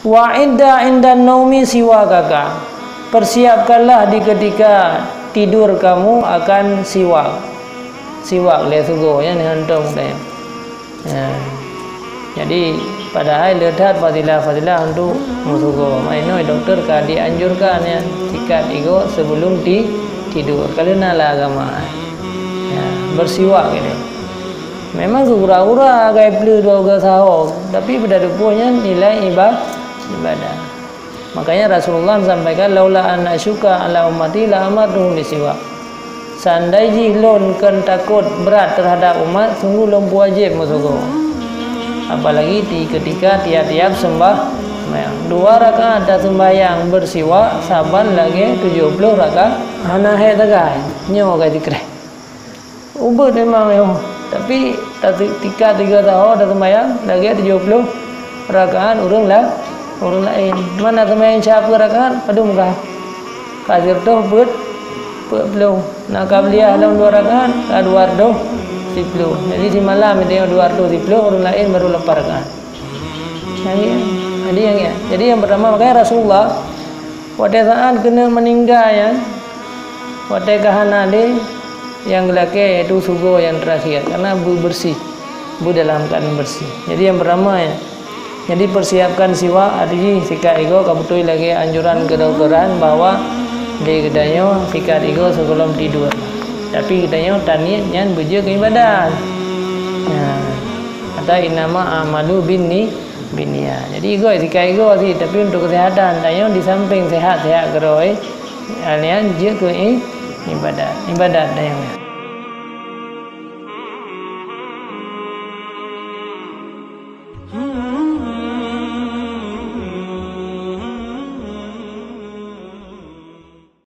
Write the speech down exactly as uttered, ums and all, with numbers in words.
Wa idda indan naumi siwakaka. Persiapkanlah di ketika tidur kamu akan siwak. Siwak lé sugoe, ya, nyan hantom teuh. Ya. Jadi, padahai le that fadilah-fadilah untuk meusugoe. Meuinoe doktor ka dianjurkan, ya, sikat igoe sebelum ti-, tidur. Ka lheueh na lam agama. Ya, bersiwak gitu. Memang keu gura-gura ka ipeuleueh dua uga saho, tapi beutateupeue nyan nilai iba-, ibadah. Makanya Rasulullah sampaikan, "Laula an asyuka ala ummati la amartuhum bisiwak." Seandai jih lôn kon takot brat terhadap umat, sungguh lôn peuwajéb meusugoe. Apalagi di ketika tiap-tiap sembah-, sembahyang. Dua rakaat taseumbahyang bersiwak saban lagée tujoh ploh rakaat. Hana hék sagai, nyoe ka jikreh. Ubit memang nyoe, tapi tati-, tika tiga tahun taseumbahyang lagée tujoh ploh rakaat ureuëng la-, ureuëng laén. Mana seumbahyang isya peuet rakaat, padum ka. Ka sireutôh peuet, peuet ploh. Na qabliyah lom dua rakaat, ka dua reutôh siploh. Jadi simalam itu dua reutôh siploh, ureuëng laén baru lapan rakaat. Jadi, jadi yang ya. Jadi yang pertama, makanya Rasulullah, watée saat keuneuk meuninggai nyan, watée ka hana lé, nyang geulakée yaitu sugoe nyang terakhir, karena beubeursi, beu dalam keadaan bersih. Jadi yang pertama ya. Jadi persiapkan siwak, arti jih sikat igoe, ka beutôi lagée anjuran kedokteran bahwa di geutanyoe sikat igoe sebelum tidur. Tapi geutanyoe taniet nyan beujeuet keu ibadat. Nah, kata innama amalu bin ni-, bin niyat. Jadi igoe sikat igoe sih, tapi untuk kesehatan tanyoe di samping sehat-sehat keudroe, nyan jeuet keu i-, ibadat. Ibadat tanyoe.